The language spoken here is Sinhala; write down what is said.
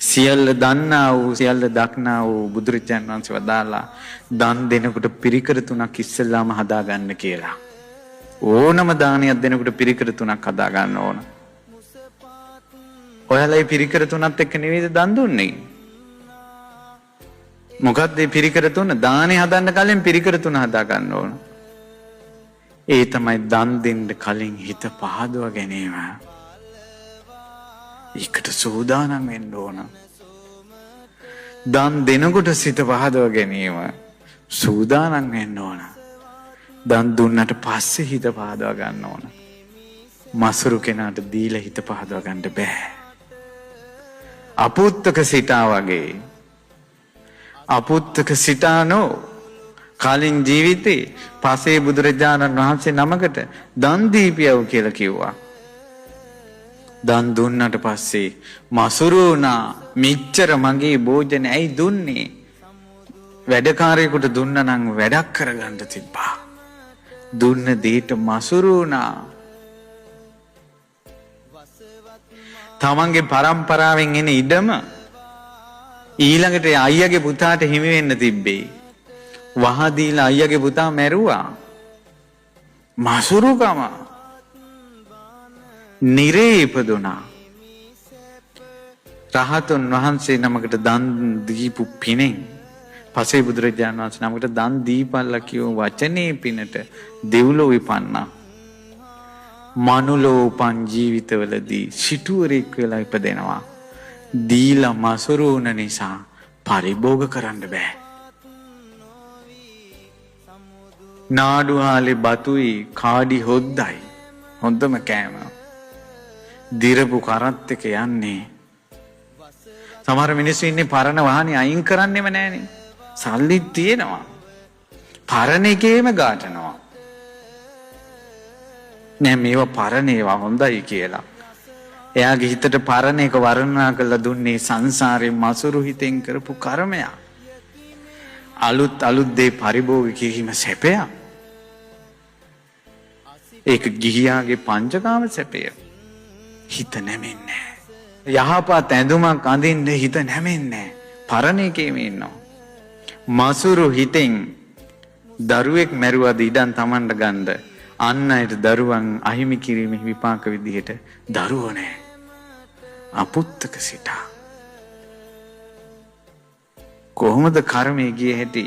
සියල්ල දන්නා වූ සියල්ල දක්නා වූ බුදුරජාණන් වහන්සේ වදාලා දන් දෙනකොට පිරිකර තුනක් ඉස්සෙල්ලාම හදාගන්න කියලා. ඕනම දානයක් දෙනකොට පිරිකර තුනක් හදාගන්න ඕන. ඔයාලා මේ පිරිකර තුනත් එක්ක නෙවෙයිද දන් දුන්නේ? මොකද්ද මේ පිරිකර තුන? දානේ හදන්න කලින් පිරිකර තුන හදාගන්න ඕන. ඒ තමයි දන් දෙන්න කලින් හිත පහදව ගැනීම. ඒකට සූදානම් වෙන්න ඕන. දන් දෙනකොට සිත පහදව ගැනීම සූදානම් වෙන්න ඕන. දන් දුන්නට පස්සේ හිත පහදව ගන්න ඕන. මසුරු කෙනාට දීලා හිත පහදව ගන්න බෑ. අපුත්තක සිටා වගේ. අපුත්තක සිටානෝ කලින් ජීවිතේ පසේ බුදුරජාණන් වහන්සේ නමකට දන් දීපියව කියලා කිව්වා. දන් දුන්නට පස්සේ මසුරු වුණා. මෙච්චර මගේ භෝජන ඇයි දුන්නේ? වැඩකාරයෙකුට දුන්න නම් වැඩක් කරගන්න තිබ්බා. දුන්න දෙයට මසුරු වුණා. තමන්ගේ පරම්පරාවෙන් එන ඉඩම ඊළඟට අයියාගේ පුතාට හිමි වෙන්න තිබ්බේ. වහ දීලා අයියාගේ පුතා මැරුවා. මසුරුකම. නිරේ ඉපදුනා. රහතුන් වහන්සේ නමකට දන් දීපු පිනෙන් පසේ බුදුරජාණන් වහන්සේ නමකට දන් දීපල්ලා කියව වචනේ පිනට දෙව්ලොව ඉපන්නා. මනුලොව උපන් ජීවිතවලදී සිටුවරෙක් වෙලා ඉපදෙනවා. දීලා මසුරු වුණ නිසා පරිභෝග කරන්න බෑ. නාඩුහාලේ බතුයි කාඩි හොද්දයි හොඳම කෑම. දිරපු කරත් එක යන්නේ. සමහර මිනිස්සු ඉන්නේ පරණ වාහනේ අයින් කරන්නෙම නෑනේ. සල්ලිත් තියෙනවා. පරණ එකේම ගාටනවා. නෑ මේවා පරණ ඒවා හොඳයි කියලා. එයාගේ හිතට පරණ එක වර්ණනා කරලා දුන්නේ සංසාරේ මසුරු හිතෙන් කරපු කර්මයක්. අලුත් අලුත් දේ පරිභෝග කිරීම සැපයක්. ඒක ගිහියාගේ පංචකාම සැපය. හිත නැමෙන්නේ නෑ. යහපත් ඇඳුමක් අඳින්න හිත නැමෙන්නේ නෑ. පරණ එකේම ඉන්නවා. මසුරු හිතෙන් දරුවෙක් මැරුවද ඉඩම් Tamanට ගන්න. අන් අයට දරුවන් අහිමි කිරීමේ විපාක විදිහට දරුවෝ නෑ. අපුත්තක සිටා. කොහොමද කර්මය ගිය හැටි?